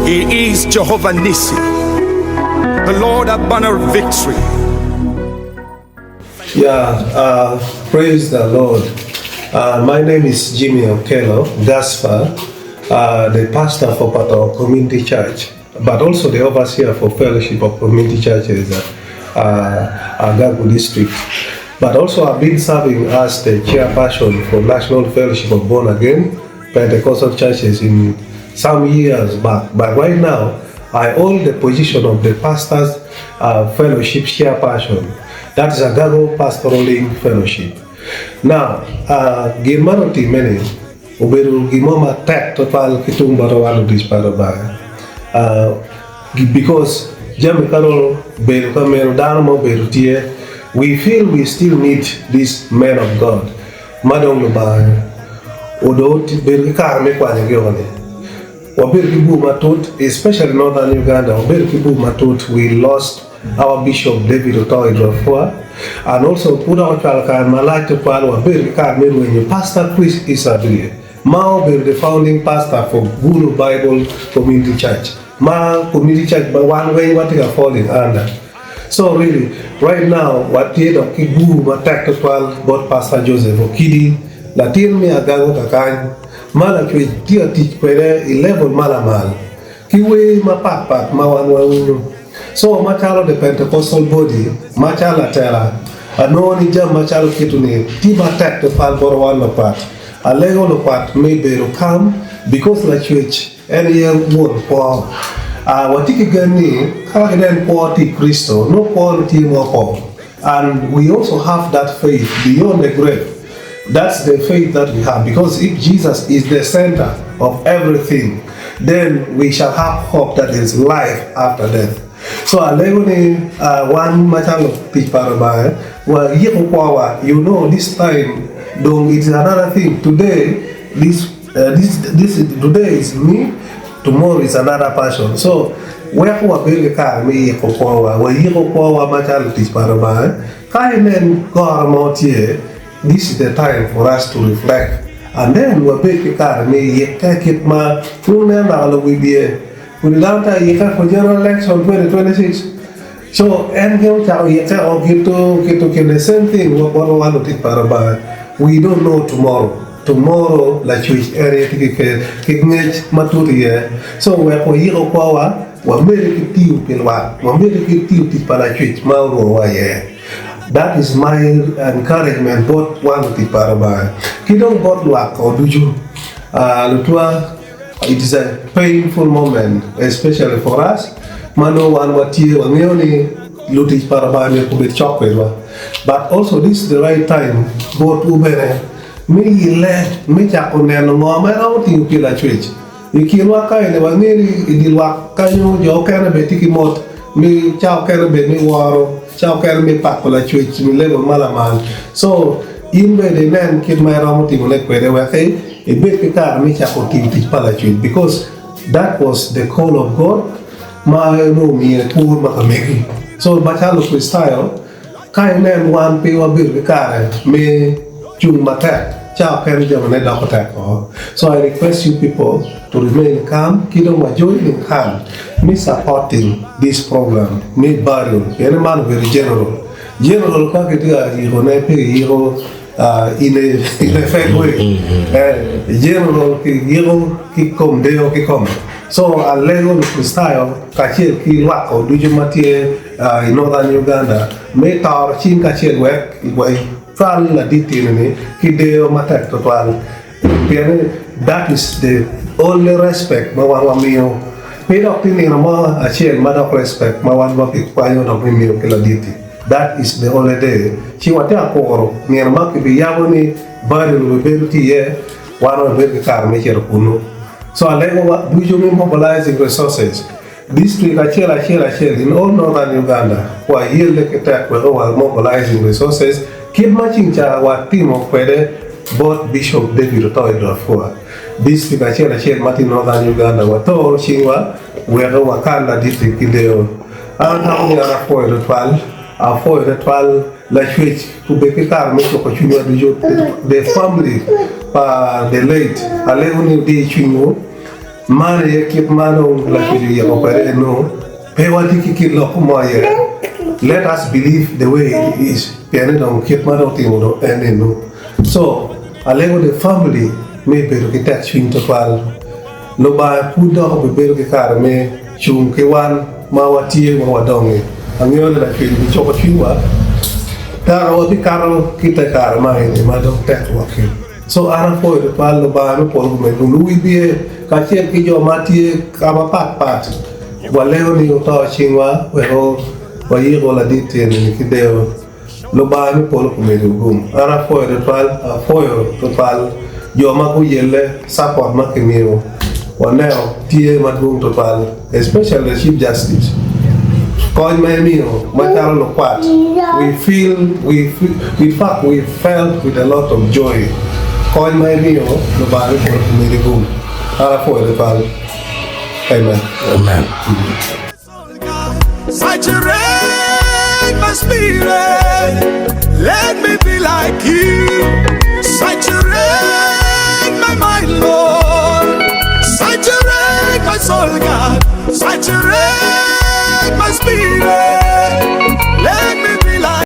He is Jehovah Nissi, the Lord our banner of victory. Yeah, uh, praise the Lord. Uh, my name is Jimmy Okello Gaspar, uh, the pastor for Pato Community Church, but also the overseer for Fellowship of Community Churches, uh, Agago District. But also I've been serving as the chairperson for National Fellowship of Born Again Pentecostal Churches in some years back. But right now, I hold the position of the Pastors uh, Fellowship Chairperson. That is Agago Pastoral Link Fellowship. Now, uh, gin man otimme ni obedo gin mo matek twatwal ki tung bot wan lutic pa Lubanga. Uh, because jami ka dong bedo ka meno dano ma obedo tye, we feel we still need this man of God ma dong Lubanga odong bedo ki kare me kwanyogi oko ni. Wabedo ki bur matut, especially Northern Uganda, wabedo ki bur matut, we lost our Bishop David Otoyo Drafua and also pud dok ocwalo kare malac tutwal wabedo ki kare me rwenyo Pastor Chris Isabirye ma obedo the founding pastor for Gulu Bible Community Church ma community church ma wan weng watye ka falling under. So really right now watye dok ki bur matek tutwal bot Pastor Joseph Okidi latin me Agago kakany ma Lacwec tye ka tic kwede i level ma lamal ki wer mapat pat ma wan wawinyo. So macalo the Pentecostal body, macalo latela, anongo ni jami macalo kitu ni tye matek tutwal bot wan lukwat. Alego lukwat me bedo calm because Lacwec en aye won kwo. Watye ki gen ni ka kinen kwo tye i Kricito, nongo kwo ni tye ma opong. And we also have that faith beyond the grave. That's the faith that we have because if Jesus is the center of everything, then we shall have hope that there is life after death. So alego ni uh, wan macalo tic pa Lubanga wayiko kwowa. You know this time dong it is another thing. Today this uh, this this today is me, tomorrow is another person. So weko wabedo ki kare me yiko kwowa, wayiko kwowa macalo tic pa Lubanga. Ka inen goro mo tye, this is the time for us to reflect and then wabed ki kare me yikke kit ma pud nen dok luwibye pud dano tye ka yikke for general election 2026 so en gin ocako yikke o kito kito kit the same thing wa bot wa lutic pa Lubanga we don't know tomorrow tomorrow lacwec en aye tye ki ki ngec matut iye so wek wayiko kwowa Wamedde ki tiyo pi lwak. Wamedde ki tiyo tic pa Lacwec ma olwongowa iye. That is my encouragement bot wan lutic pa Lubanga ki dong bot lwak o ducu. Lutwa, it is a painful moment especially for us ma nongo wan watye wangeyo ni lutic pa Lubanga myero gubed cok kwedwa but also this is the right time botwu bene me yille me cako neno ngo ma iromo tiyo pi Lacwec. I kinwa ka eni wangeyo ni i dye lwak kanyo jo okene bene tye ki mot me ca okene bene me woro, ca okene me pako Lacwec me level ma lamal. So in bene inen kit ma iromo timone kwede wek ibed ki kare me cako tiyo tic pa Lacwec because that was the call of God ma en omiye kwo ma ka megi. So macalo Lukricitayo Ka inen wan pe wabedo ki kare me cung matek, ca okene jamine doko tek oo. So I request you people to remain calm ki dong wa joining hand me supporting this program me burial pien ni man obedo general. General ka kitye ka yiko ne pe kiyiko in a in a fake way. General kiyiko ki kom deyo kikome. So alego Lukricitayo kacel ki lwak ducu ma tye I Northern Uganda me toro cing kacel wek icwal ladit eni ki deyo matek tutwal pien ni that is the only respect ma wan wamiyo pe dok tye nino mo acel ma dok respect ma wan wakikwanyo dok me miyo ki ladit-ti that is the only day ci watye ka kuro nino ma kibiyabo ni burial obibedo tye iye wan wabibedo ki kare me cito kunu so alego wa ducu me mobilizing resources District acel acel acel in all Northern Uganda wa yelle ki tek weko wa mobilizing resources kit ma cing ca wa timo kwede bot Bishop David Otoyo Drafua. District acel acel ma tye Northern Uganda wa toro cing wa weko wa kan laditi ki deyo. An atamo ni an apwoyo tutwal, apwoyo tutwal Lacwec obed ki kare me cuko cwinywa ducu the family pa the late alego ni wudi cwinywu. Man aye kit ma dong Lacwec oyiko kwede eno, pe watye ki kit lok mo aye. Let us believe the way it is, pien ni dong kit ma dong otimo dong en eno. So, alego the family me bedo ki tek cwiny twatwal. Lubanga pud dok obibedo ki kare me cung ki wan ma watye ma wadongi. Angeyo ni Lacwec obicuko cwinywa kaka wabikato ki te kare ma eni ma dong tek woko. Co an apwoyo tutwal Lubanga me polo gumego luwibye kacel ki jo ma tye ka mapat pat. Walego ni wuto cingwa wek wayiko ladit tyeni ki deyo. Lubanga me polo omedo gum. An apwoyo tutwal, apwoyo tutwal jo ma guyelle support ma kimiyo waneno tye madwong tutwal especially the chief justice kony ma imiyo macalo lukwat we feel we in fact we felt with a lot of joy kony ma imiyo Lubanga me polo omedi gum. An apwoyo tutwal. Amen. Amen. Saturate my spirit, let me be like you. Saturate my mind, Lord. Saturate my soul, God. Saturate my spirit.